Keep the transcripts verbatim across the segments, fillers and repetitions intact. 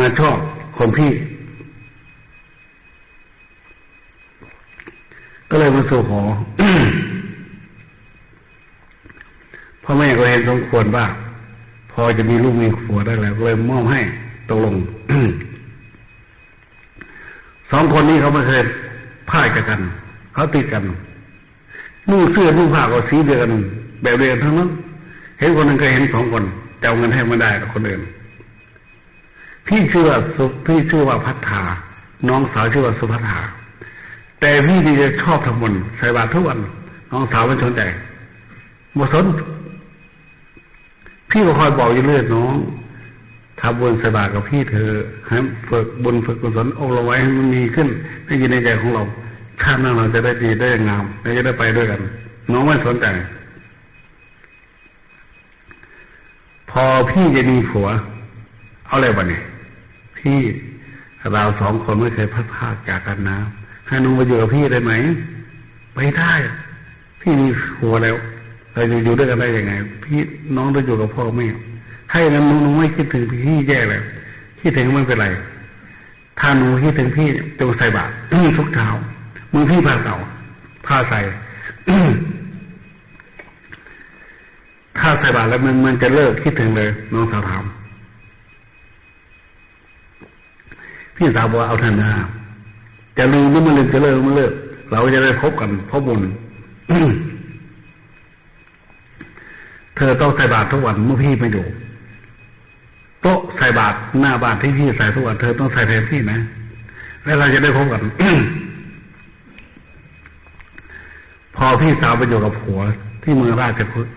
มาชอบของพี่ ก็เลยมาสู่ขอ พ่อแม่ก็เห็นสมควรว่า พอจะมีลูกมีผัวได้แล้ว ก็เลยมอบให้ตกลง สองคนนี้เขาไม่เคยพลาดจากกัน เขาติดกัน นุ่งเสื้อนุ่งผ้าก็สีเดียวกัน แบบเดียวกันทั้งนั้น เห็นคนหนึ่งก็เห็นสองคน จะเอาเงินให้ไม่ได้กับคนอื่น พี่ชื่อว่าสุพี่ชื่อว่าพัฒนา น้องสาวชื่อว่าสุภัทรา แต่พี่นี่จะชอบทำบุญใส่บาตรทุกวัน น้องสาวไม่สนใจ บ่สน พี่ก็คอยบอกอยู่เรื่อย น้องทำบุญใส่บาตรกับพี่เถอะ ให้ฝึกบุญฝึกกุศลอบรมไว้ให้มันมีขึ้นในจิตในใจของเรา ชาติหน้าเราจะได้ดีได้งาม และจะได้ไปด้วยกัน น้องไม่สนใจ พอพี่จะมีผัว เอาเลยวันนี้ พี่ เราสองคนไม่เคยพัดพรากจากกันนะ ให้น้องมาอยู่กับพี่ได้ไหม ไม่ได้ พี่มีผัวแล้ว เราจะอยู่ด้วยกันได้ยังไง พี่น้องต้องอยู่กับพ่อกับแม่ ถ้าอย่างนั้นน้องไม่คิดถึงพี่แย่เลย คิดถึงมันเป็นไร ถ้าหนูคิดถึงพี่จงใส่บาตรทุกเช้า มือพี่ผ้าเก่า ผ้าใส่ ถ้าใส่บาตรแล้วมันมันจะเลิกคิดถึงเลย น้องสาวถาม พี่สาวบอกว่าเอาเถอะนะ จะลืมหรือไม่ลืม จะเลิกหรือไม่เลิก เราจะได้พบกันเพราะบุญ เธอต้องใส่บาตรทุกวันเมื่อพี่ไม่อยู่ โต๊ะใส่บาตรหน้าบ้านที่พี่ใส่ทุกวัน เธอต้องใส่แทนพี่นะ แล้วเราจะได้พบกัน พอพี่สาวไปอยู่กับผัวที่เมืองราชคฤห์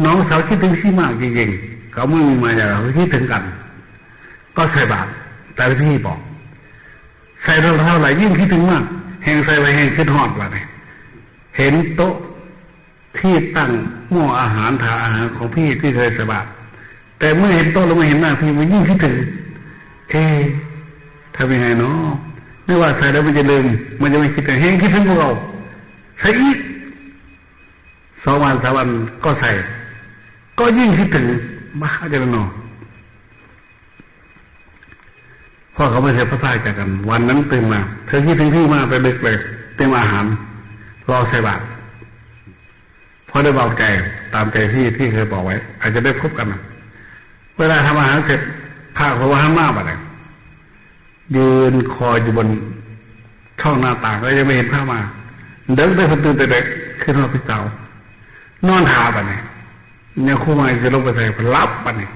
น้องสาวคิดถึงพี่มากจริงๆ เขาไม่มีมายา เขาคิดถึงกัน ก็ใส่บาตร แต่พี่บอก ใส่เท่าไหร่ยิ่งคิดถึงมาก แฮงใส่ไปแฮงคิดฮอดว่าเนี่ย เห็นโต๊ะที่ตั้งหม้ออาหาร ถาดอาหารของพี่ที่เคยใส่บาตร แต่เมื่อเห็นโต๊ะแล้วไม่เห็นหน้าพี่ มันยิ่งคิดถึง เอ๊ะ ทำยังไงเนาะ ไม่ว่าใส่แล้วมันจะลืม มันจะไม่คิดถึง แฮงคิดถึงพวกเรา ใส่อีก สองวันสามวันก็ใส่ ก็ยิ่งคิดถึง บ้าจังเนาะ พ่อเขาไม่เคยพัดพรากจากกัน วันนั้นตื่นมา เธอคิดถึงพี่มาก แต่ดึกเลย เตรียมอาหาร รอใส่บาตร พอได้เบาใจ ตามใจที่ที่เคยบอกไว้ อาจจะได้พบกันนะ เวลาทำอาหารเสร็จ พระเขาว่าห้ามมาบัดเนี่ย ยืนคอยอยู่บนช่องหน้าต่าง ก็ยังไม่เห็นพระมา เดินไปคนตื่นแต่เด็ก ขึ้นมาพี่สาว นอนหาบัดเนี่ย เนี่ยครูมาจะลงไปใส่ หลับบัดเนี่ย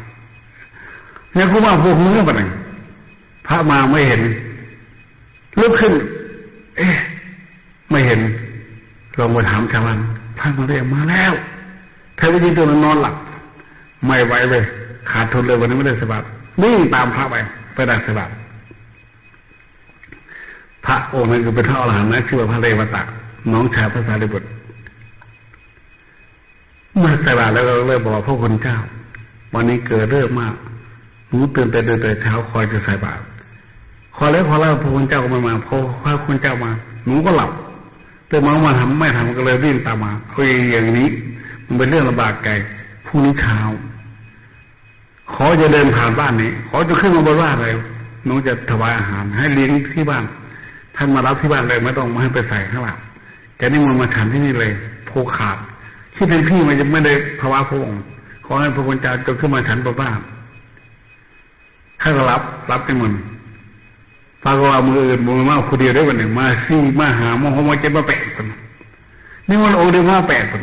เนี่ยครูมาพวกมือบัดเนี่ย พระมาไม่เห็น ลุกขึ้น เอ๊ะ ไม่เห็น ลองไปถามชาวบ้าน พระมาเรียกมาแล้ว แท้จริงตัวนั้นนอนหลับ ไม่ไหวเว้ย ขาดทุนเลย วันนี้ไม่ได้ใส่บาตร วิ่งตามพระไป ไปได้ใส่บาตร พระองค์นั้นคือเป็นพระอรหันต์นะ ชื่อว่าพระเรวัตะ น้องชายพระสารีบุตร เมื่อใส่บาตรแล้วก็เลยบอกว่า พระคุณเจ้า วันนี้เกิดเรื่องมาก หนูตื่นแต่เดินแต่เช้าคอยจะใส่บาตร ขอแล้วขอแล้ว พระคุณเจ้าก็ไม่มา พอพระคุณเจ้ามา หนูก็หลับ ตื่นมามาทำไม่ทำ ก็เลยวิ่งตามมา เอาอย่างนี้ มันเป็นเรื่องลำบากใจ พรุ่งนี้เช้า ขออย่าเดินผ่านบ้านนี้ ขอจะขึ้นมาบนบ้านเลย หนูจะถวายอาหาร ให้เลี้ยงที่บ้าน ท่านมารับที่บ้านเลย ไม่ต้องมาให้ไปใส่ข้างหลัง แกนี่มันมาฉันที่นี่เลย ผูกขาด คิดถึงพี่ มันจะไม่ได้ถวายพระองค์ ขอให้พระคุณเจ้าจงขึ้นมาฉันบนบ้าน ถ้าก็รับ รับจังมัน ปรากฏว่ามื้ออื่นบ่มาผู้เดียวได้บัดนี้ มาสี่ มาห้า มาหก มาเจ็ด มาแปดคน นี่มันองค์เดียวมาแปดคน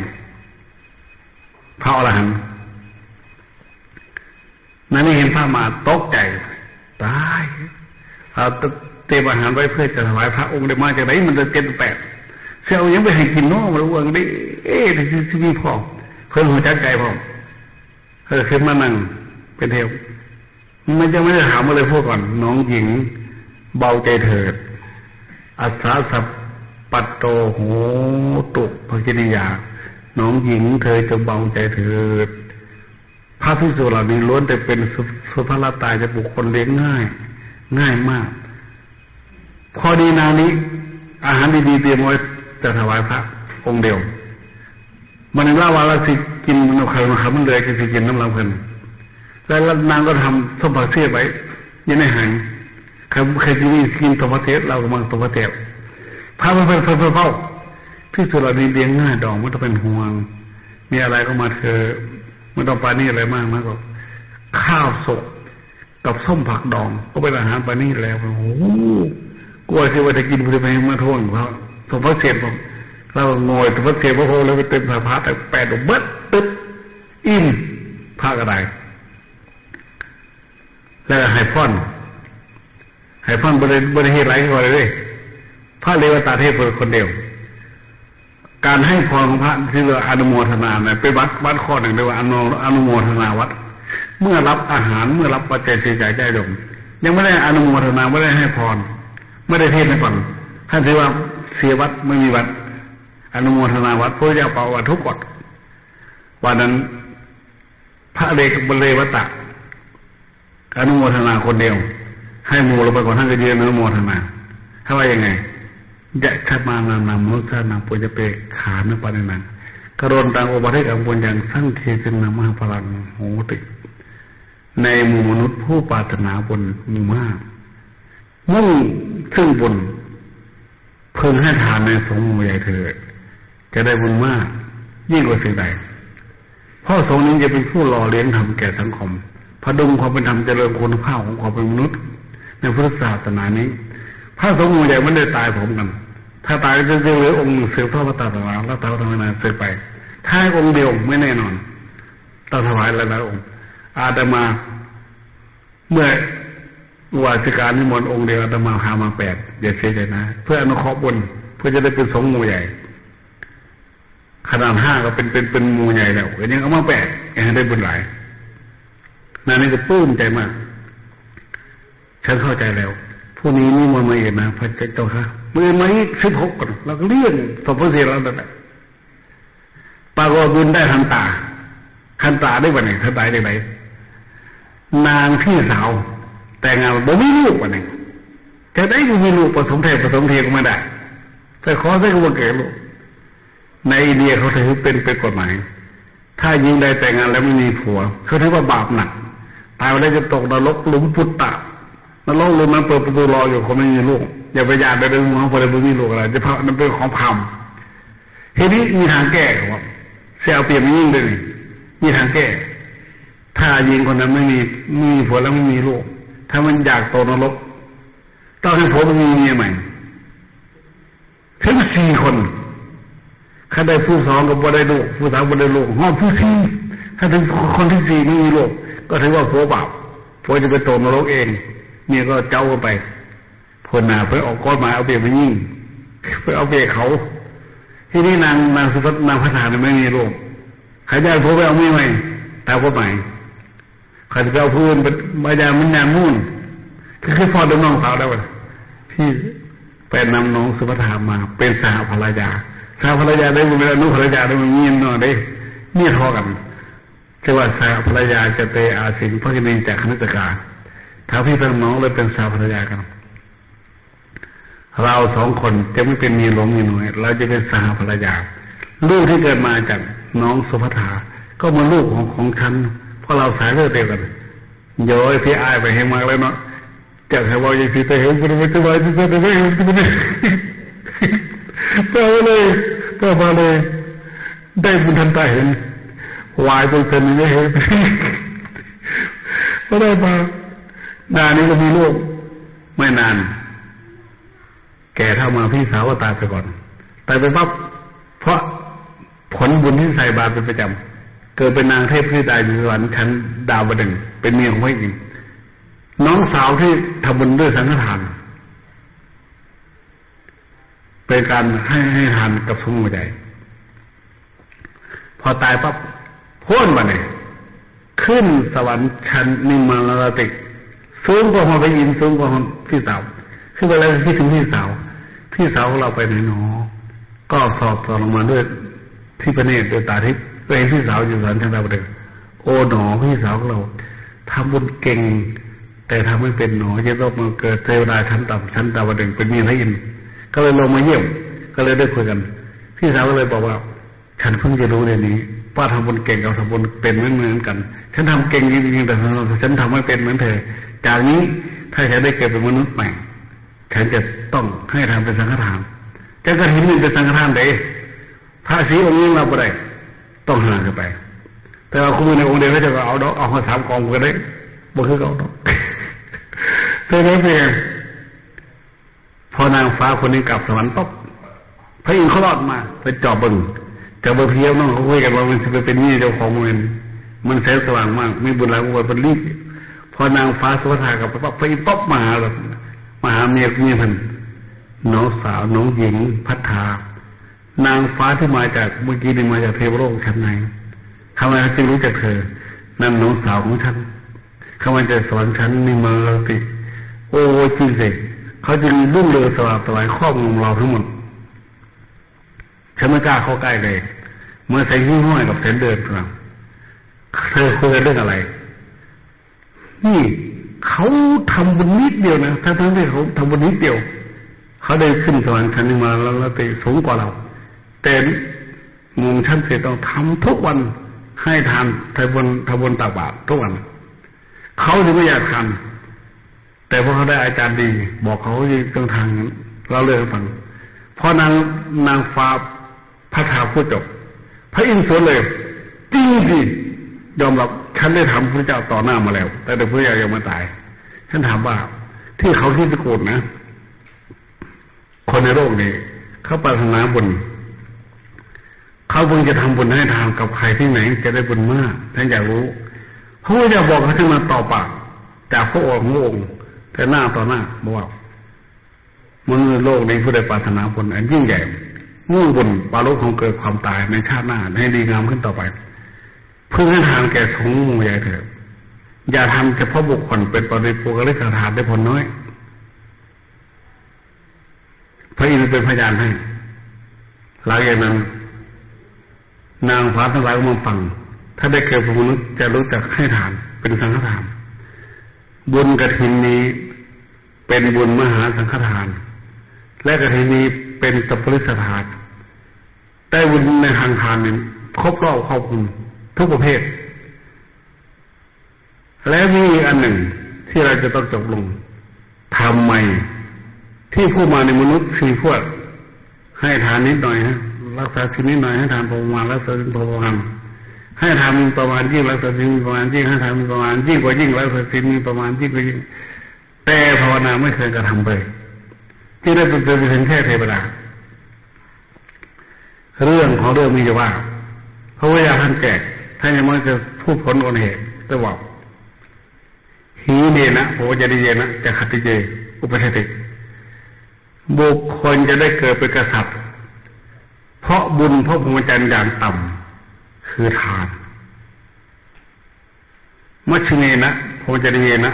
พระอรหันต์ นั่นนี่เห็นพระมาตกใจ ตาย เอาเตรียมอาหารไว้เพื่อจะถวายพระ องค์เดียวมาจากไหน มันจะเจ็ดแปด เสี่ยวยังไปให้กินเนาะ มันอ้วนดิ เอ๊ะ ที่ที่มีพ่อ เพิ่นหัวจักใจพ่อ เออ ขึ้นมานั่งเป็นแถว มันยังไม่ได้ถามอะไรพวกก่อน น้องหญิง เบาใจเถิด อัสสะสัพปัตโตโหตุ ภคินียา น้องหญิงเธอจงเบาใจเถิด พระภิกษุเหล่านี้ล้วนแต่เป็นสุ สุภลตา จะบุคคลเลี้ยงง่าย ง่ายมาก พอดีนางนี้ อาหารดีๆเตรียมไว้จะถวายพระองค์เดียว มันเล่าว่าเราสิกินนกเขา มันเหลือจะสิกินน้ำลำเพิ่น แล้วนางก็ทำส้มผักเสี้ยนไว้อยู่ในหาง ใครใครที่นี่กินส้มผักเสี้ยน เราก็มาส้มผักเสี้ยน พาไปไปไปไปเฝ้า ที่สุดเรานี้เลี้ยงง่ายดอง ไม่ต้องเป็นห่วง มีอะไรก็มาเถอะ ไม่ต้องปราณีอะไรมากนะ ก็ข้าวสุกกับส้มผักดอง ก็เป็นอาหารปราณีแล้ว โอ้โห กลัวสิว่าจะกิน ผู้ใดมาทวง เพราะส้มผักเสี้ยน ผมเราก็โงยส้มผักเสี้ยน พระโพธิ์เลยไปเต็มสภา แต่แปดเบิดตึ๊บ อิ่ม พระก็ได้ แล้วก็ให้พร ให้พรบ่ได้บ่ได้เฮ็ดหลายกว่าเลยเด้ พระเรวตะเทพคนเดียว การให้พรของพระที่เรียกว่าอนุโมทนาเนี่ย เป็นวัตร วัตรข้อหนึ่งเรียกว่าอนุ อนุโมทนาวัตร เมื่อรับอาหาร เมื่อรับปัจจัยสี่อย่างญาติโยม ยังไม่ได้อนุโมทนา ไม่ได้ให้พร ไม่ได้เทศน์ให้ฟัง ท่านถือว่าเสียวัตร ไม่มีวัตร อนุโมทนาวัตร พระเจ้าเป่าวัตรทุกวัตร วันนั้น พระเรกเรวตะ อนุโมทนาคนเดียว ให้หมู่ลงไปก่อน ท่านก็ยืนอนุโมทนา ท่านว่ายังไง ยะชะมานานังมนุสสานังปุญญเปกขานุปาทินัง กะโรนตังโอปาทิกังปุญญัง สังเคสนังมหาพลังโหติ ในหมู่มนุษย์ผู้ปรารถนาบุญหมู่มาก มุ่งซึ่งบุญ พึงให้ทานในสงฆ์หมู่ใหญ่เถิด จะได้บุญมาก ยิ่งกว่าสิ่งใด เพราะสงฆ์นี้จะเป็นผู้หล่อเลี้ยงธรรมแก่สังคม พดุงความเป็นธรรม เจริญคุณภาพของความเป็นมนุษย์ ในพุทธศาสนานี้ พระสงฆ์หมู่ใหญ่ไม่ได้ตายพร้อมกัน ถ้าตายก็จะเหลือองค์หนึ่งสืบทอดพระศาสนา รักษาพระธรรมวินัยสืบไป ถ้าให้องค์เดียวไม่แน่นอน ต้องถวายหลายๆองค์ อาตมา เมื่ออุบาสิกานิมนต์องค์เดียว อาตมาหามาแปด อย่าเสียใจนะ เพื่ออนุเคราะห์บุญ เพื่อจะได้เป็นสงฆ์หมู่ใหญ่ ขนาดห้าก็เป็น เป็น เป็นหมู่ใหญ่แล้ว ก็ยังเอามาแปด ยังให้ได้บุญหลาย นางนี้ก็ปลื้มใจมาก ฉันเข้าใจแล้ว พรุ่งนี้นิมนต์มาอีกนะ พระเจ้าค่ะ มื้ออื่นมาอีก สิบหก คน แล้วก็เลี้ยงสมพระเสรีแล้วนั่นแหละ ปรากฏว่าบุญได้ทันตา ทันตาได้บัดนี้ ทันตาจังได๋ นางพี่สาวแต่งงานบ่มีลูกบัดนี้ จังได๋บ่มีลูก ผสมแท้ผสมเทียมก็ไม่ได้ แต่ขอใส่ก็บ่เกิดลูก ในอินเดียเขาถือเป็น เป็นกฎหมาย ถ้าหญิงใดแต่งงานแล้วไม่มีผัว เขาถือว่าบาปหนัก ตายไปแล้วจะตกนรกหลุมปุตตะ นรกหลุมนั้นเปิดประตูรออยู่ คนไม่มีลูก อย่าไปอยากได้เรื่องของคนไม่มีลูกอะไร จะเพราะมันเป็นของพราหมณ์ ทีนี้มีทางแก้ครับ เสียเอาเปรียบแม่หญิงด้วยนี่ มีทางแก้ ถ้าหญิงคนนั้นไม่มี ไม่มีผัวแล้วไม่มีลูก ถ้ามันอยากตกนรก ต้องให้ผัวมันมีเมียใหม่ ถึงสี่คน คันได้ผู้สองก็บ่ได้ลูก ผู้สามบ่ได้ลูก ฮอดผู้สี่ ถ้าถึงคนที่สี่ไม่มีลูก ก็ถือว่าผัวบาป ผัวจะไปตกนรกเอง เมียก็เจ้ากันไป เพิ่นน่ะ เพิ่นออกกฎหมายเอาเปรียบแม่หญิง เพิ่นเอาเปรียบเขา ทีนี้นาง นางสุภัท- นางพัฒนาเนี่ยไม่มีลูก ใครได้ผัวไปเอาเมียใหม่ ตามกฎหมาย ใครจะไปเอาผู้อื่นไป มายามันยามุ่น คือ คือพ่อเดิมน้องสาวแล้วอะ พี่ไปนำน้องสุภัทรามาเป็นสหภรรยา สหภรรยาได้บุญแล้ว อนุภรรยาได้บุญ มีเนาะ ได้เมียเท่ากัน เรียกว่าสหภรรยาจะเตอาสิง พระกินีจากคณิจกา ทั้งพี่ทั้งน้องเลยเป็นสหภรรยากัน เราสองคนจะไม่เป็นเมียหลวงเมียน้อย เราจะเป็นสหภรรยา ลูกที่เกิดมาจากน้องสุภัทรา ก็เหมือนลูกของ ของฉัน เพราะเราสายเลือดเดียวกัน โย้ย พี่อ้ายไปแฮงมากเลยเนาะ จากให้เว้าจังซี่ แต่เห็นบ่ได้ว่าจะว่าจังซั่น ได้เห็นบ่ได้ ต่อมาเลย ต่อมาเลย ได้บุญทันตาเห็น วายเปอร์เซ็นต์นี่ได้เห็น บ่ได้มา นานนี้ก็มีลูก ไม่นาน แก่เฒ่ามาพี่สาวก็ตายไปก่อน ตายไปปั๊บ เพราะผลบุญที่ใส่บาตรเป็นประจำ เกิดเป็นนางเทพธิดาอยู่สวรรค์ชั้นดาวดึงส์ เป็นเมียของพระอินทร์ น้องสาวที่ทำบุญด้วยสังฆทาน เป็นการให้ ให้ทานกับสงฆ์หมู่ใหญ่ พอตายปั๊บ โพ้นบัดนี้ ขึ้นสวรรค์ชั้นนิมมานรติ สูงกว่าพระอินทร์ สูงกว่าพี่สาว ขึ้นไปแล้วก็คิดถึงพี่สาว พี่สาวของเราไปไหนหนอ ก็สอดส่องลงมาด้วยทิพเนตร ด้วยตาทิพย์ ก็เห็นพี่สาวอยู่สวรรค์ชั้นดาวดึงส์ โอ้หนอ พี่สาวของเราทำบุญเก่ง แต่ทำไม่เป็นหนอ จะต้องมาเกิดเทวดาชั้นต่ำ ชั้นดาวดึงส์ เป็นเมียพระอินทร์ ก็เลยลงมาเยี่ยม ก็เลยได้คุยกัน พี่สาวก็เลยบอกว่า ฉันเพิ่งจะรู้เดี๋ยวนี้ ว่าทำบุญเก่งกับทำบุญเป็นไม่เหมือนกัน ฉันทำเก่งจริงๆแต่ฉันทำไม่เป็นเหมือนเธอ จากนี้ถ้าฉันได้เกิดเป็นมนุษย์ใหม่ ฉันจะต้องให้ทานเป็นสังฆทาน แต่กฐินนี่เป็นสังฆทานเด้พระศรีองค์นี้รับบ่ได้ ต้องหาขึ้นไป แต่ว่าคู่ในองค์เดียวเขาจะเอาดอกเอามาสามกองก็ได้บ่คือเอาดอกเท่านั้นเอง พอนางฟ้าคนนี้กลับสวรรค์ปั๊บพระอินทร์เขาลอดมาไปจอบเบิ่งจอบเบิ่งเพียงน้องเขาคุยกันว่ามันจะไปเป็นนี่เจ้าของมันมันแสงสว่างมาก ไม่บุญหลายบุญเป็นรีบพอนางฟ้าสุภัททากลับไปปั๊บพระอินทร์ปั๊บมาหาเลยมาหาเมียเมียพันน้องสาวน้องหญิงพัทธานางฟ้าที่มาจากเมื่อกี้นี่มาจากเทวโลกชั้นไหนทำไมเขาจึงรู้จักเธอ นั่นน้องสาวของฉันเขามาจากสวรรค์ชั้นนิมมานติโอ้จริงสิเขาจึงรุ่งเรืองสว่างสวายครอบงำเราทั้งหมดฉันไม่กล้าเข้าใกล้เลยเมื่อแสงหิ้งห้อยกับแสงเดือนกำลังเธอคุยกันเรื่องอะไร นี่เขาทำบุญนิดเดียวนะทั้งทั้งที่เขาทำบุญนิดเดียว เขาได้ขึ้นสวรรค์ชั้นนี้มาแล้วแล้วไปสูงกว่าเรา แต่หมู่ชั้นเศษต้องทำทุกวันให้ทานทำบุญทำบุญตักบาตรทุกวัน เขาถึงไม่อยากทำแต่พอเขาได้อาจารย์ดี บอกเขาต้องทางเราเลยฟังเพราะนางนางฟ้าพระทาพูดจบพระอินทร์สวนเลยจริงสิยอมรับฉันได้ถามพระเจ้าต่อหน้ามาแล้วแต่พระเจ้ายังไม่ตายฉันถามว่าที่เขาคิดสกุลนะคนในโลกนี้เขาปรารถนาบุญเขาเพิ่งจะทำบุญให้ทานกับใครที่ไหนจะได้บุญมากท่านอยากรู้พระพุทธเจ้าบอกเขาขึ้นมาต่อปากจากพระองค์พระองค์แต่หน้าต่อหน้าบอกว่า มนุษย์โลกนี้ผู้ใดปรารถนาผลอันยิ่งใหญ่มุ่งบุญปรารถของเกิดความตายในชาติหน้าให้ดีงามขึ้นต่อไป เพื่อให้ทานแก่สงฆ์หมู่ใหญ่เถิดอย่าทำเฉพาะบุคคลเป็นปริปุกริกทานได้ผลน้อย พระอินทร์เป็นพยานให้หลังจากนั้น นางฟ้าทั้งหลายก็มาฟังถ้าได้เกิดเป็นมนุษย์จะรู้จักให้ทานเป็นสังฆทานบุญกฐินนี้เป็นบุญมหาสังฆทาน และกฐินนี้เป็นสัพพริสทานได้บุญในทางทานนี้ครบรอบครอบคลุมทุกประเภท และมีอีกอันหนึ่งที่เราจะต้องจบลงทำไมที่ผู้มาในมนุษย์สี่พวกให้ทานนิดหน่อยฮะรักษาศีลนิดหน่อยให้ทานประมาณรักษาศีลประมาณให้ทานมีประมาณยิ่งรักษาศีลมีประมาณยิ่งให้ทานมีประมาณยิ่งกว่ายิ่งรักษาศีลมีประมาณยิ่งกว่ายิ่งแต่ภาวนาไม่เคยกระทำเลยที่ได้เป็นเป็นเพียงแค่เทวดา เรื่องของเรื่องมีอยู่ว่าพระพุทธเจ้าท่านแก่ท่านยังไม่จะพูดผลโอนเหตุแต่ว่าหีเนนะโพจริเยนะจะขัตติเยอุปชติบุคคลจะได้เกิดเป็นกษัตริย์ เพราะบุญพระพรหมจรรย์อย่างต่ำคือทานมัชชิเนนะโพจริเยนะ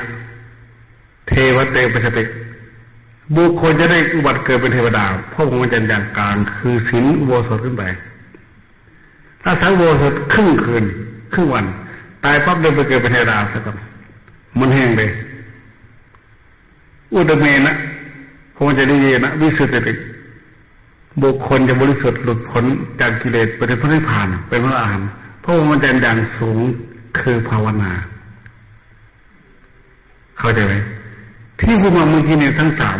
เทวเตปชติบุคคลจะได้อุบัติเกิดเป็นเทวดาเพราะพรหมจรรย์อย่างกลางคือศีลอุโบสถขึ้นไปถ้าสังโบสถครึ่งคืนครึ่งวันตายปั๊บเดินไปเกิดเป็นเทวดาซะก่อนมันแห้งเลยอุตเมนะโพจริเยนะวิสุทธิติบุคคลจะบริสุทธิ์หลุดพ้นจากกิเลสไปในพระนิพพานเป็นพระอรหันต์เพราะว่ามันจะอย่างสูงคือภาวนาเข้าใจไหมที่พูดมาเมื่อกี้เนี่ยทั้งสาม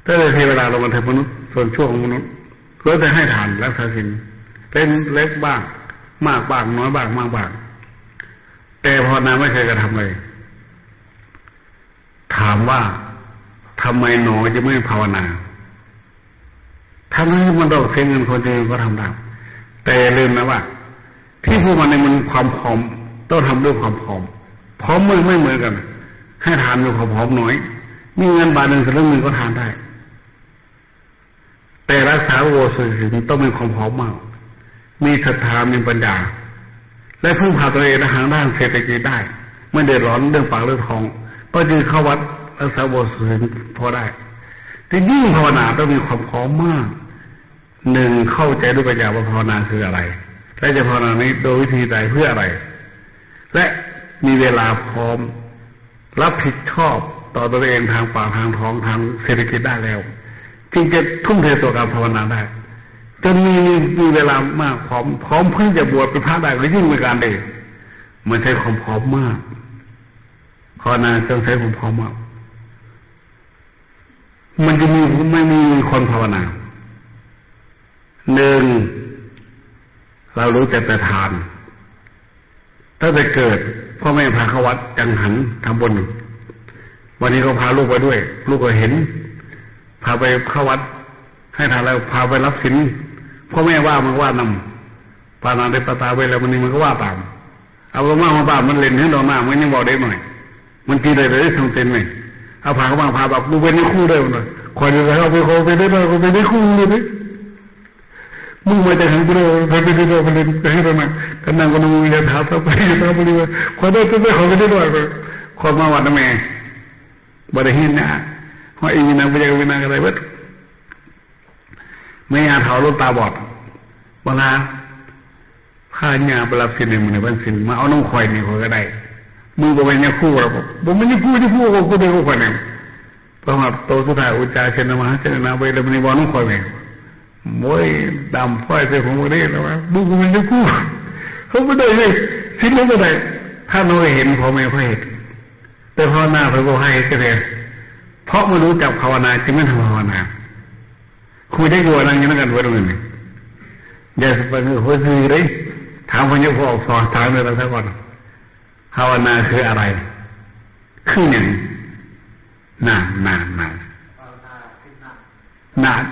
ตั้งแต่เทวดาลงมาถึงมนุษย์ส่วนชั่วของมนุษย์ล้วนแต่ให้ทานรักษาศีลเป็นเล็กบ้างมากบ้างน้อยบ้างมากบ้างแต่ภาวนาไม่เคยกระทำเลยถามว่าทำไมหนอจะไม่ภาวนาทั้งที่มันต้องเสียเงินคนจนก็ทำได้แต่อย่าลืมนะว่าที่พูดมาในมันความพร้อมต้องทำด้วยความพร้อมพร้อมไม่ไม่เหมือนกันให้ทานมีความพร้อมน้อยมีเงินบาทหนึ่งสลึงหนึ่งก็ทานได้แต่รักษาโอสถศีลต้องมีความพร้อมมากมีศรัทธามีปัญญาและพึ่งพาตัวเองทางด้านเศรษฐกิจได้ไม่เดือดร้อนเรื่องปากเรื่องท้องก็จึงเข้าวัดรักษาโอสถศีลพอได้ที่ยิ่งภาวนาต้องมีความพร้อมมากหนึ่งเข้าใจด้วยปัญญาว่าภาวนาคืออะไรและจะภาวนานี้โดยวิธีใดเพื่ออะไร และมีเวลาพร้อมรับผิดชอบต่อตัวเองทางปากทางท้องทางเศรษฐกิจได้แล้ว จึงจะทุ่มเทต่อการภาวนาได้ จนมีมีเวลามากพร้อมพร้อมเพื่อจะบวชเป็นพระได้ก็ยิ่งเป็นการดี มันใช้ความพร้อมมาก ภาวนาต้องใช้ความพร้อมมาก มันจะมี ไม่มีคนภาวนา หนึ่ง เรารู้จักแต่ทาน ตั้งแต่เกิด พ่อแม่พาเข้าวัดจังหันทำบุญ วันนี้ก็พาลูกไปด้วย ลูกก็เห็น พาไปเข้าวัด ให้ทานแล้วพาไปรับศีล พ่อแม่ว่ามันว่านำ ปานาติปาตาเวรมณี มันก็ว่าตาม เอามา มาบ้านมันเล่นให้ดอกหน้า มันยังบอกเด็กหน่อย มันตีได้เลยทำเป็นไหม เอาพาเข้ามา พาแบบกูเป็นครูได้มันว่า คอยดูแลเขาไป เขาไปได้ด้วย เขาไปได้ครูเลยดิ มึงมาจากไหนกูเลย ไปไปได้ด้วย ไปเล่นไปให้ดอกหน้า กันนั่งกันมึงอย่าถาม ไปอย่าถามบริวาร คอยได้ไปได้ เขาไปได้ด้วย คอยมาวัดนะแม่ บ่ได้ยินนะ ว่าอีวินา บ่อยากวินาอะไรเบิด แม่ย่าเฒ่าลูกตาบอด บ่ลา พาย่าไปรับศีลในมื้อนี้วันศีล มาเอาน้ำข่อยนี่ข่อยก็ได้ มึงบ่แม่นยาคูหรอก บ่แม่นยาคู ยาคูก็กูได้กูข่อยนี่ เพราะว่าโตสุดท้าย อุจจาเชนมหาเชนนาเวรมณี บ่น้ำข่อยแม่ง โอ้ย ดำพ้อยใส่ผมก็ได้แล้วว่า มึงบ่แม่นยาคู เขาบ่ได้เลย ศีลเขาบ่ได้ ถ้าน้อยเห็นพ่อแม่เขาเห็น แต่ภาวนาเพิ่นบ่ให้เฮ็ดจั่งใด เพราะบ่รู้จักภาวนา จึงไม่ทำภาวนา ครูได้อยู่นั่งอยู่นำกันเบิดมื้อนี้ อย่าไปหัวซื่อเด้ ถามเพิ่นอยู่ พอออกสอน ถามเพิ่นซะก่อน ภาวนาคืออะไร คือหยัง นั่น นั่น นั่น นั่น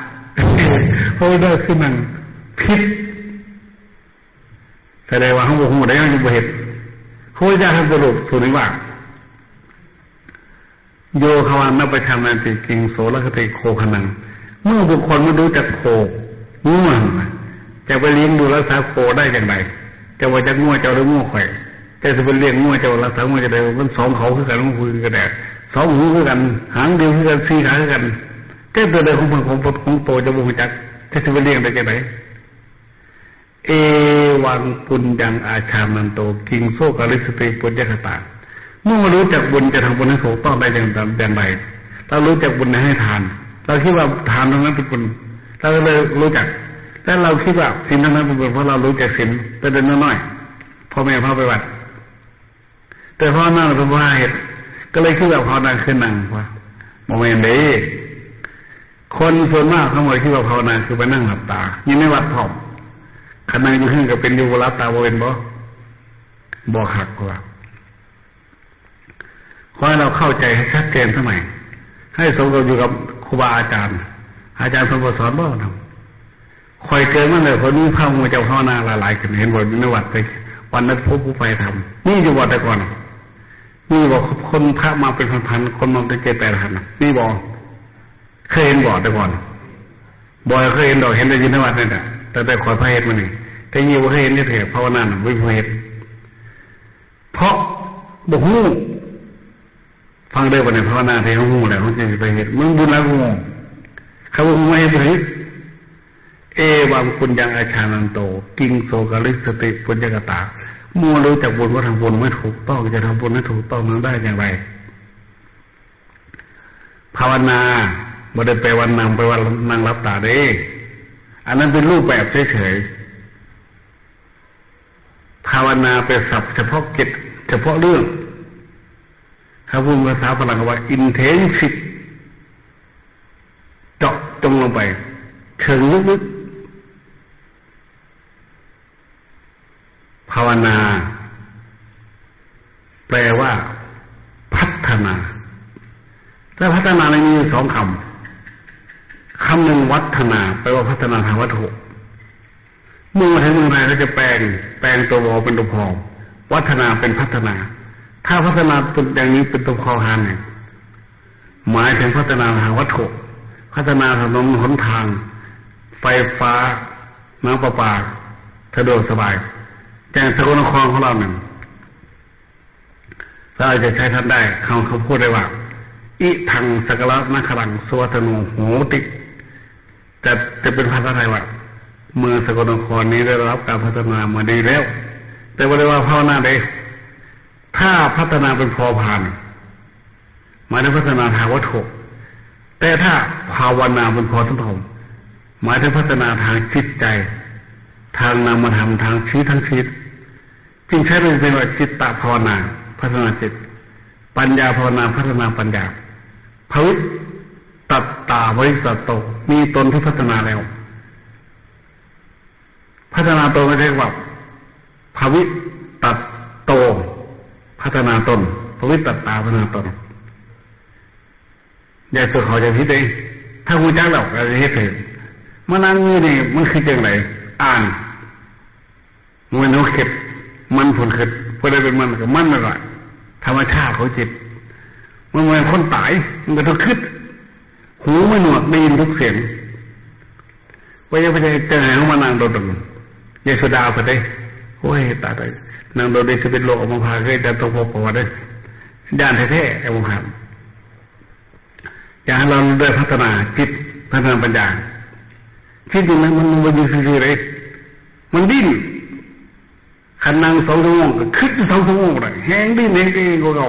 ภาวนาคือนั่งผิด แสดงว่าเฮาบ่ฮู้ได้ เฮายังบ่เฮ็ด พระพุทธเจ้าท่านสรุปสูตรนี้ว่า โยคะวังนปัจฉานาติ กิงโสรคติโคคะนัง เมื่อบุคคลไม่รู้จักโค งัวหั่นน่ะ จะไปเลี้ยงดูรักษาโคได้อย่างไร จะว่าจักงัวเจ้าหรืองัวข่อย จะสิไปเลี้ยงงัวเจ้า รักษางัวเจ้าได้ มันสองเขาคือกัน มันคือกันแดด สองหูคือกัน หางเดียวคือกัน สี่ขาคือกัน แต่ตัวใดของเพิ่นของ ของโตจะบ่รู้จัก จะสิไปเลี้ยงได้จังได เอวังปุญญังอาชานันโต กิงโสกาลิสติปุญญคตา เมื่อรู้จักบุญจะทำบุญให้ถูกต้องได้อย่าง อย่างไร เรารู้จักบุญให้ทาน เราคิดว่าทานเท่านั้นเป็นบุญ เราก็เลยรู้จัก และเราคิดว่าศีลเท่านั้นเป็นบุญ เพราะเรารู้จักศีลแต่เด็กน้อยๆ พ่อแม่พาไปวัด แต่ภาวนาเป็นว่าเฮ็ด ก็เลยคิดว่าภาวนาคือนั่ง ว่าบ่แม่นเด้ คนส่วนมากเขาบ่ได้คิดว่าภาวนาคือไปนั่งหลับตา อยู่ในวัดพร้อม คันนั่งอยู่เฮือนก็เป็นอยู่ บ่หลับตาบ่เป็นบ่ บ่คักว่า ขอให้เราเข้าใจให้ชัดเจนซะหน่อย ให้สมกับอยู่กับครูบาอาจารย์ อาจารย์เพิ่นบ่สอนบ่นำ ข่อยเกิดมาแล้ว ข่อยมีพระหมู่เจ้าภาวนาหลายๆ ขึ้น เห็นบ่ อยู่ในวัดไป วันนั้นพบผู้ไปทำ มีอยู่บ่แต่ก่อน มีบ่ คนพระมาเป็นพันๆ คนมาเป็นเจ็ดแปดพันน่ะ มีบ่ เคยเห็นบ่แต่ก่อน บ่เคยเห็นดอก เห็นแต่อยู่ในวัดนี่แหละ ตั้งแต่ข่อยพาเฮ็ดมานี่ แต่นี่บ่เคยเห็นจักเทื่อ ภาวนาน่ะบ่มีผู้เฮ็ด เพราะบ่ฮู้ ฟังเด้อ บัดนี้ภาวนาที่เฮาฮู้แล้ว เฮาจึงสิไปเฮ็ด มันบุญหลายกว่าหมู่ คันบ่ฮู้มาเฮ็ดบ่ได้ เอวังปุญญังอาชานันโต กิงโสกาลิสติปุญญกตา เมื่อรู้จักบุญว่าทำบุญไม่ถูกต้อง จะทำบุญให้ถูกต้องนั้นได้อย่างไร ภาวนาบ่ได้แปลว่านั่ง แปลว่านั่งหลับตาเด้ อันนั้นเป็นรูปแบบเฉยๆ ภาวนาเป็นศัพท์เฉพาะกิจ เฉพาะเรื่อง ถ้าพูดภาษาฝรั่งก็ว่า intensive เจาะจงลงไป เชิงลึกๆ ภาวนา แปลว่า พัฒนา และพัฒนาในมีอยู่สองคำ คำหนึ่งวัฒนา แปลว่าพัฒนาทางวัตถุ เมื่อมาถึงเมืองไทยเขาจะแปลง แปลงตัววอเป็นตัวพอ วัฒนาเป็นพัฒนา ถ้าพัฒนาเป็นอย่างนี้เป็นตัวพอหานเนี่ย หมายถึงพัฒนาทางวัตถุ พัฒนาถนนหนทาง ไฟฟ้า น้ำประปา สะดวกสบาย อย่างสกลนครของเราเนี่ย เราอาจจะใช้ท่านได้ เขา เขาพูดได้ว่า อิทังสกลนครัง สุวัฒโนโหติ จะ จะเป็นภาษาไทยว่า เมืองสกลนครนี้ได้รับการพัฒนามาดีแล้ว แต่บ่ได้ว่าภาวนาเด้ ถ้าพัฒนาเป็นพอพาน หมายถึงพัฒนาทางวัตถุ แต่ถ้าภาวนาเป็นพอสำเร็จ หมายถึงพัฒนาทางจิตใจ ทางนามธรรม ทางชีวิตทั้งชีวิต จึงใช้เรียกว่าจิตตภาวนา พัฒนาจิต ปัญญาภาวนา พัฒนาปัญญา ภวิตตัตตาภวิตตัตโต มีตนที่พัฒนาแล้ว พัฒนาตนก็เรียกว่าภวิตตัตโต พัฒนาตน ภวิตตัตตา พัฒนาตน อย่าตัวเขาจะผิดเอง ถ้ารู้จักแล้วก็จะเฮ็ดให้มานั่งอยู่นี่มันคือจังได๋ อ่าน มันเฮาเฮ็ด มันผลคิด ผู้ใดเป็นมันก็มันนั่นล่ะ ธรรมชาติของจิต มันเหมือนคนตาย มันก็ต้องคิด หูไม่หนวกได้ยินทุกเสียง ว่าอย่าไปใจเฮามานั่งโดดๆ ยายสุดาไปเด้ โอ้ย ตายแล้ว นั่งโดดได้สิเป็นโรคอัมพาต เคยจะต้องพบประวัติเด้ ย่านแท้ๆ อัมพาต อยากให้เราได้พัฒนาจิต พัฒนาปัญญา จิตนี่มัน มันบ่อยู่ซื่อๆ เลย มันดิ้น คันนั่งสองชั่วโมงก็คิดอยู่สองชั่วโมงเลย แฮงดิ้นแฮงเก่งกว่าเก่า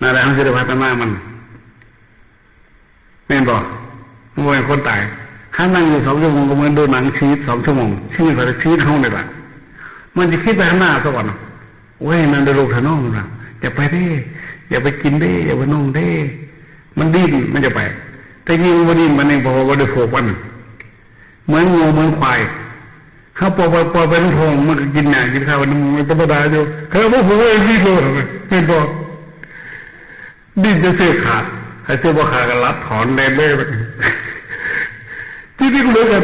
นั่นแหละ เฮาสิได้พัฒนามัน แม่นบ่ มันบ่แม่นคนตาย คันนั่งอยู่สองชั่วโมงก็เหมือนดูหนังชีวิตสองชั่วโมง ชีวิตของชีวิตเฮานี่ล่ะ มันจะคิดไปข้างหน้าซะก่อน โอ้ย นั่นเด้อลูกเถาะน้องนะ อย่าไปเด้ อย่าไปกินเด้ อย่าไปนอนเด้ มันดิ้น มันจะไป แต่ยิ่งมันบ่ดิ้น มันนี่เพราะว่าบ่ได้ผูกมัน เหมือนงัวเหมือนควาย เฮาปล่อย ปล่อย ปล่อยไปมันท้อง มันก็กินหญ้ากินข้าว มันธรรมดาอยู่ คันเอามาผูกไว้นี่โลด แม่นบ่ ดิ้นจนเสื้อขาด ถ้าเสื้อบ่ขาดก็รัดถอนแล่นเลย ที่นี่ก็เหมือนกัน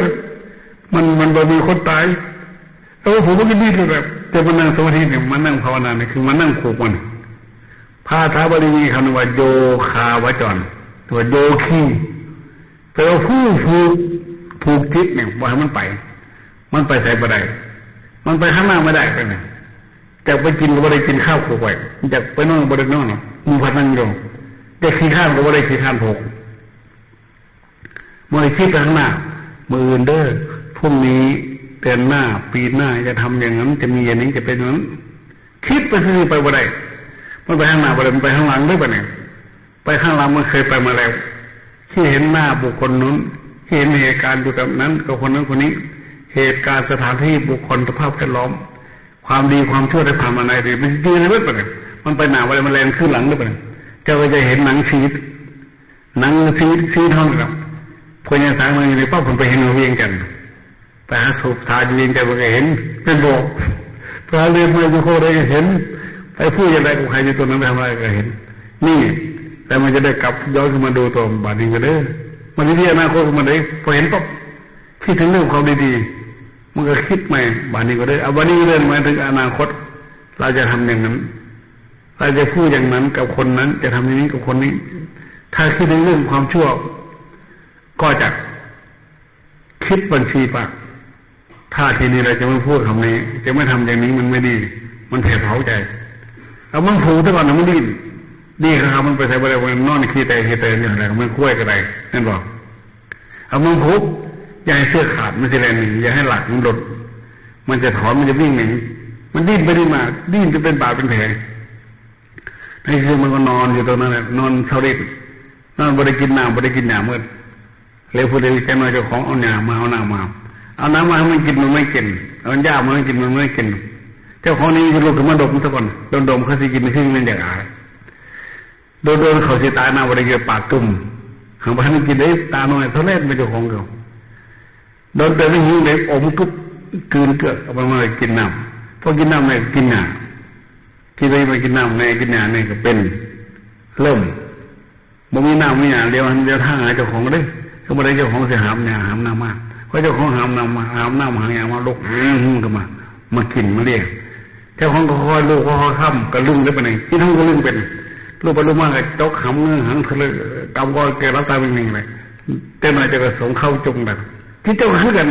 มัน มันบ่มีคนตาย แต่ว่าผมก็ดิ้นแบบ แต่มานั่งสมาธิเนี่ย มานั่งภาวนาเนี่ย คือมานั่งผูกมัน ภาษาบาลีมีคำว่าโยคาวจร ตัวโยคี แปลว่าผู้ผูก ผูกจิตเนี่ย บ่ให้มันไป มันไปไสบ่ได้ มันไปข้างหน้าบ่ได้ไปไหน อยากไปกินก็บ่ได้กิน ข้าวผูกไว้ อยากไปนอนก็บ่ได้นอน หมู่พักนั่งอยู่ อยากขี้คร้านก็บ่ได้ขี้คร้านผูก บ่ได้คิดไปข้างหน้า มื้ออื่นเด้อ พรุ่งนี้ เดือนหน้า ปีหน้า จะทำอย่างนั้น จะมีอย่างนี้ จะเป็นอย่างนั้น คิดไปซื่อๆ ไปบ่ได้ มันไปข้างหน้าบ่ได้ มันไปข้างหลังเด้อบัดนี้ ไปข้างหลังมันเคยไปมาแล้ว ที่เห็นหน้าบุคคลนั้น ที่เห็นเหตุการณ์อยู่กับนั้น กับคนนั้นคนนี้ เหตุการณ์ สถานที่ บุคคล สภาพแวดล้อม ความดีความชั่วที่ผ่านมาในอดีต มันอยู่ในเบิดบัดนี้ มันไปหน้าบ่ได้ มันแล่นคืนหลังเด้อบัดนี้ เจ้าก็จะเห็นหนังชีวิต หนังชีวิต ชีวิตเฮานี่ล่ะ พวกยังสร้างมาอยู่ในปั๊บ ผมไปเห็นเวียงจันทน์ ไปหาสูบถ่ายอยู่เวียงจันทน์ มันก็เห็น เป็นบ่ ไปหาเรียนมาอยู่โคราชก็เห็น ไปพูดอย่างไรกับใครอยู่ตรงนั้น ไปทำอะไรก็เห็น นี่ แต่มันจะได้กลับย้อนขึ้นมาดูตัวบัดนี้ก็เด้อ มันที่อนาคตมันได้ พอเห็นปั๊บ คิดถึงเรื่องความดีๆ มันก็คิดใหม่ บัดนี้ก็ได้ เอาบัดนี้ก็ได้ หมายถึงอนาคต เราจะทำอย่างนั้น เราจะพูดอย่างนั้นกับคนนั้น จะทำอย่างนี้กับคนนี้ ถ้าคิดถึงเรื่องความชั่ว ก็จะคิดบัญชีปาก ถ้าทีนี้เราจะไม่พูดคำนี้ จะไม่ทำอย่างนี้ มันไม่ดี มันแผดเผาใจ เอามันผูกซะก่อนนะ มันดิ้น ดีครับ มันไปไสบ่ได้ มันนอนขี้แตกขี้แตนอยู่หั่นแหละ มันควายก็ได้ แม่นบ่ เอามันผูก อย่าให้เสื้อขาด มันสิแล่นหนี อย่าให้หลักมันหลุด มันจะถอน มันจะวิ่งหนี มันดิ้นไปดิ้นมา ดิ้นจนเป็นบาดเป็นแผล ในที่สุดมันก็นอนอยู่ตรงนั้นแหละ นอนเซาเล่น นอนบ่ได้กินน้ำ บ่ได้กินหญ้ามื้อ แล้วผู้ใดจักหน่อยเจ้าของเอาหญ้ามา เอาน้ำมา เอาน้ำมาให้มันกิน มันไม่กิน เอาหญ้ามาให้กิน มันไม่กิน เจ้าของนี่ลุกขึ้นมาดมซะก่อน ดมๆ เขาสิกิน คือมันอยากอาย โดนๆ เขาสิตาย น้ำบ่ได้กิน ปากจุ่ม หากบ่ให้มันกินได้ ตาน้อยเท่าแรกเป็นเจ้าของเขา โดนแต่ไม่หิวเลย อมกึบ กลืนเกือก เอาไปมากินน้ำ พอกินน้ำเลยกินหญ้า กินไปมากินน้ำแน่ กินหญ้าแน่ก็เป็น เริ่ม บ่มีน้ำมีหยัง เดี๋ยว เดี๋ยวทางหาเจ้าของเด้อ คือบ่ได้เจ้าของสิหามหยัง หามน้ำมา พอเจ้าของหามน้ำมา หามน้ำหามหยังมา ลุก อืม ขึ้นมา มากินมาเลี้ยง เจ้าของก็ค่อยลูก ค่อยๆ ค้ำ ก็ลึงได้ปานนี้ กินห้องก็ลึงเป็น ลูกไปลูกมาก็จกหามเงื้อหางทะเล กำก็แก่รับตาเป็นหนึ่งเลย เจ้าหน่อยเจ้าก็สงเข้าจงดัง ที่เจ้าก็คือกัน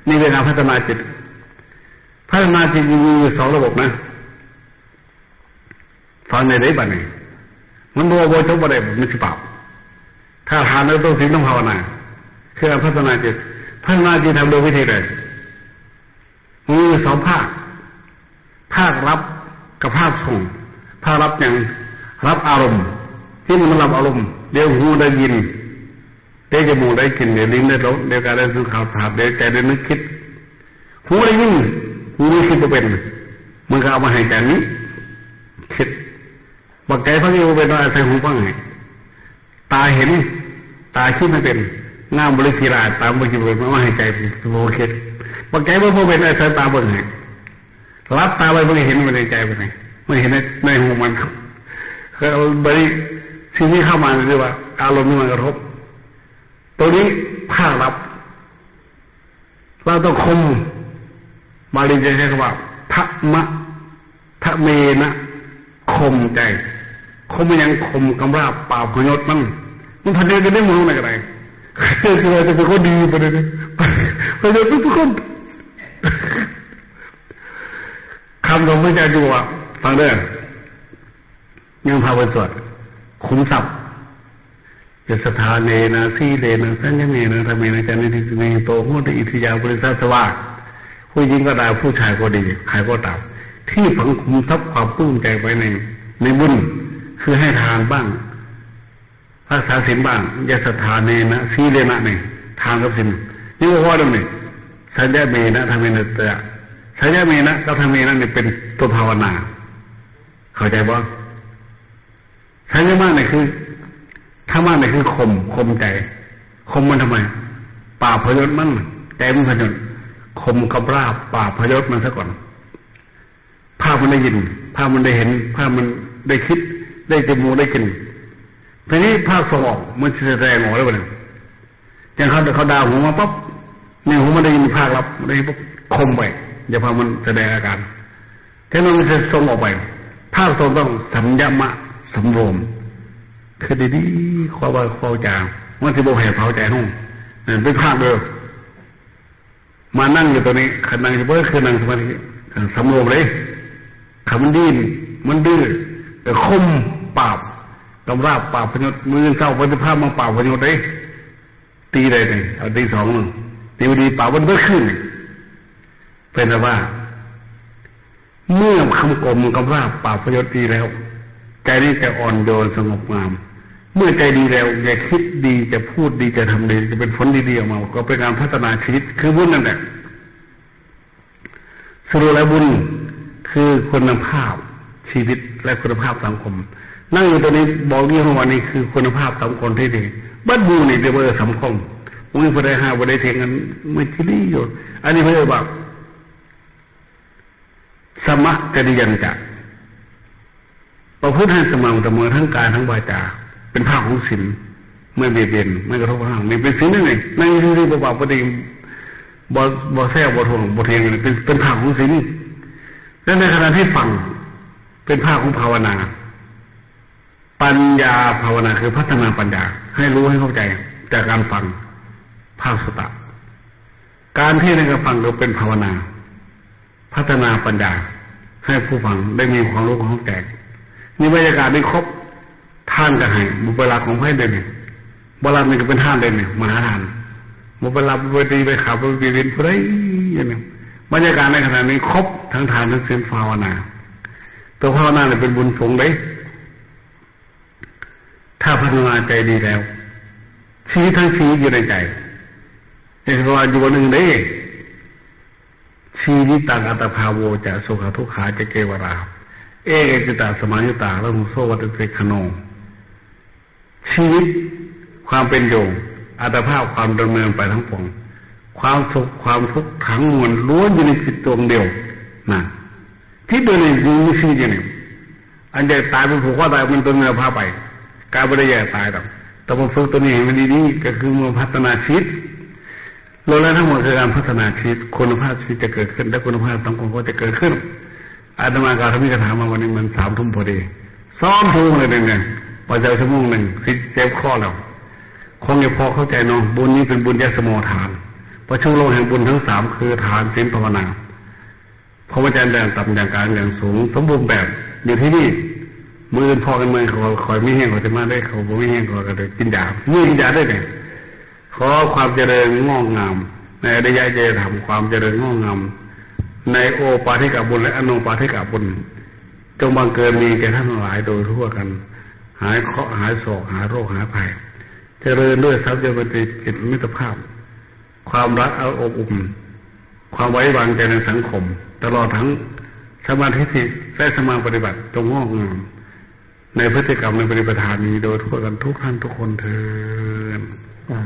นี่เป็นการพัฒนาจิต พัฒนาจิตมีอยู่สองระบบนะ ฟังในได้บัดนี้ มันบ่ บ่จบบ่ได้ มันสิบาป ถ้าทานแล้วต้องศีลต้องภาวนา คือการพัฒนาจิต พัฒนาจิตทำโดยวิธีใด มันมีอยู่สองภาค ภาครับกับภาคส่ง ภาครับหยัง รับอารมณ์ ที่มันรับอารมณ์ เดี๋ยวหูได้ยิน เดี๋ยวจมูกได้กลิ่น เดี๋ยวลิ้นได้รส เดี๋ยวกายได้สัมผัส เดี๋ยวใจได้นึกคิด หูได้ยิน หูได้คิดบ่เป็น มันก็เอามาให้ใจนี้คิด บักใจฟังอยู่เป็นว่าอาศัยหูฟังให้ ตาเห็น ตาคิดมันเป็น งามบริกีราตามบริกีรามาให้ใจเป็นโลคิด บักใจว่าพอเป็นอาศัยตาเบิ่งให้ รับตาไปมันเห็นมันในใจมันไงมันเห็นในในหูมัน ก็บริสิ่งที่เข้ามาเรียกว่า อารมณ์ที่มันกระทบ ตัวนี้ภาครับ เราต้องคม บาลีจะใช้คำว่า ทะมะ ทะเมนะ คมใจ คมมันยังคมกำราบปราบพยศมัน มันพันเดียวกันได้หมดเลยก็ได้ เจอตัวจะเป็นคนดีไปเลยนะ พยศทุกคน คำของพระเจ้าอยู่ว่า ฟังเด้อ ยังพาไปสวด ขุมทรัพย์ ยสถาเนนะสีเลนะสัญญเมนะธรรมเมนะจานิทิสิเมโตโหติอิทิยาบริสัสวา ผู้หญิงก็ตามผู้ชายก็ดี ใครก็ตาม ที่ฝังขุมทรัพย์ความปลื้มใจไว้ในในบุญ คือให้ทานบ้าง รักษาศีลบ้าง ยสถาเนนะสีเลนะเนี่ย ทานกับศีล นี่ว่าพอแล้วนี่ สัญญเมนะธรรมเมนะจะ สัญญเมนะกับธรรมเมนะเนี่ยเป็นตัวภาวนา เข้าใจบ่ สัญญมะเนี่ยคือ ธรรมะเนี่ยคือข่ม ข่มใจ ข่มมันทำไม ปราบพยศมัน ใจมันพยศ ข่มกับราบปราบพยศมันซะก่อน ภาพมันได้ยิน ภาพมันได้เห็น ภาพมันได้คิด ได้จมูกได้กลิ่น ทีนี้ภาคส่งออก มันจะแสดงออกได้บ่เนี่ย อย่างเขาเขาด่าหัวมาปั๊บ ในหัวมันได้ยินภาครับ ได้ยินปุ๊บ ข่มไป อย่าพามันแสดงอาการ แค่นั้นมันจะส่งออกไป ภาคส่งต้องสัญญมะ สำรวม คือดีๆ ข้อว่าข้อจา มันสิบ่ให้เผาใจห้อง นั่นเป็นภาคเดียว มานั่งอยู่ตรงนี้ คันนั่งอยู่บ่คือนั่งสมาธิ สำรวมเลย คันมันดิ้น มันดื้อ ก็ข่มปราบ กำราบปราบพยศ มื้อเช้าปฏิภาพมาปราบพยศเด้ ตีได้นี่ เอาตีสองนึง ตีบ่ดีปราบมันเบิดคืนนี่ เป็นแต่ว่า เมื่อคำข่มกำราบปราบพยศดีแล้ว ใจนี้จะอ่อนโยนสงบงาม เมื่อใจดีแล้ว จะคิดดี จะพูดดี จะทำดี จะเป็นผลดีๆออกมา ก็เป็นการพัฒนาชีวิต คือบุญนั่นแหละ สรุปแล้วบุญคือคุณภาพชีวิตและคุณภาพสังคม นั่งอยู่ตรงนี้บอกยี่ห้อวันนี้คือคุณภาพสังคมที่ดี บัดหมู่นี่เรียกว่าสังคม บ่มีผู้ใดห้ามผู้ใดเถียงกัน มันจิรีอยู่ อันนี้เพิ่นว่า สมะจริยัญจะ ประพฤติให้สม่ำเสมอทั้งกายทั้งวาจา เป็นภาคของศีล ไม่เบียดเบียน ไม่กระทบกระทั่ง นี่เป็นศีลนั่นเอง นั่งอยู่ซื่อๆ บ่ปากบ่ติง บ่ บ่แซว บ่ทวง บ่เถียง เป็น เป็นภาคของศีล และในขณะที่ฟัง เป็นภาคของภาวนา ปัญญาภาวนาคือพัฒนาปัญญา ให้รู้ให้เข้าใจ จากการฟัง ภาคสุตตะ การที่ได้ฟังก็เป็นภาวนา พัฒนาปัญญา ให้ผู้ฟังได้มีความรู้ความเข้าใจ นี่บรรยากาศนี้ครบ ทานก็ให้ บ่ไปลักของไผเด้นี่ บ่ลักนี่ก็เป็นทานเด้นี่ มหาทาน บ่ไปลัก บ่ไปตี ไปฆ่า บ่ไปเบียดเบียนผู้ใดอย่างนี้ บรรยากาศในขณะนี้ครบทั้งทานทั้งศีลภาวนา ตัวภาวนาเนี่ยเป็นบุญสูงเด้ ถ้าพัฒนาใจดีแล้ว ชีวิตทั้งชีวิตอยู่ในใจ เรียกว่าอยู่วันหนึ่งเด้ ชีวิตังอัตตาภาโวจะ สุขทุกขาจะ เกวรา เอเกจิตาสมายุตา ละหุงโสวัตเตคโน ชีวิตความเป็นอยู่ อัตตาภาพความดำเนินไปทั้งปวง ความสุขความทุกข์ทั้งมวลล้วนอยู่ในจิตดวงเดียวนะ จิตดวงนี้ยังมีชีวิตอยู่นี่ อันจะตายเป็นผูกคอตายมันตัวเนื้อผ้าไป กายบ่ได้แยกตายดอก แต่มาฝึกตัวนี้ให้มันดีๆ ก็คือมาพัฒนาชีวิต ล้วนแล้วทั้งหมดคือการพัฒนาชีวิต คุณภาพชีวิตจะเกิดขึ้น และคุณภาพสังคมก็จะเกิดขึ้น อาตมากล่าวธรรมิกถามาวันนี้มันสามทุ่มพอดี สองทุ่มเลยเนี่ย พอใจชั่วโมงหนึ่ง สิเจ็บคอแล้ว คงจะพอเข้าใจเนาะ บุญนี้เป็นบุญยสโมทาน ประชุมลงแห่งบุญทั้งสามคือทาน ศีล ภาวนา พรหมจรรย์อย่างต่ำอย่างกลางอย่างสูง สมบูรณ์แบบ อยู่ที่นี่ มื้ออื่นพ้อกันใหม่ เขาคอยมีแฮงเขาจะมาได้ เขาบ่มีแฮงเขาก็ได้กินยา มีกินยาได้เนี่ย ขอความเจริญงอกงาม ในอริยะจริยธรรม ความเจริญงอกงาม ในโอปาทิกบุญและอโนปาทิกบุญ จงบังเกิดมีแก่ท่านทั้งหลายโดยทั่วกัน หายเคราะห์หายโศกหายโรคหายภัย เจริญด้วยทรัพย์เจริญด้วยจิตมิตรภาพ ความรักอันอบอุ่น ความไว้วางใจในสังคม ตลอดทั้ง สมาธิสิและสมาปฏิบัติจงงอกงามในพฤติกรรมในปฏิปทานี้โดยทั่วกันทุกท่านทุกคนเทอญ สา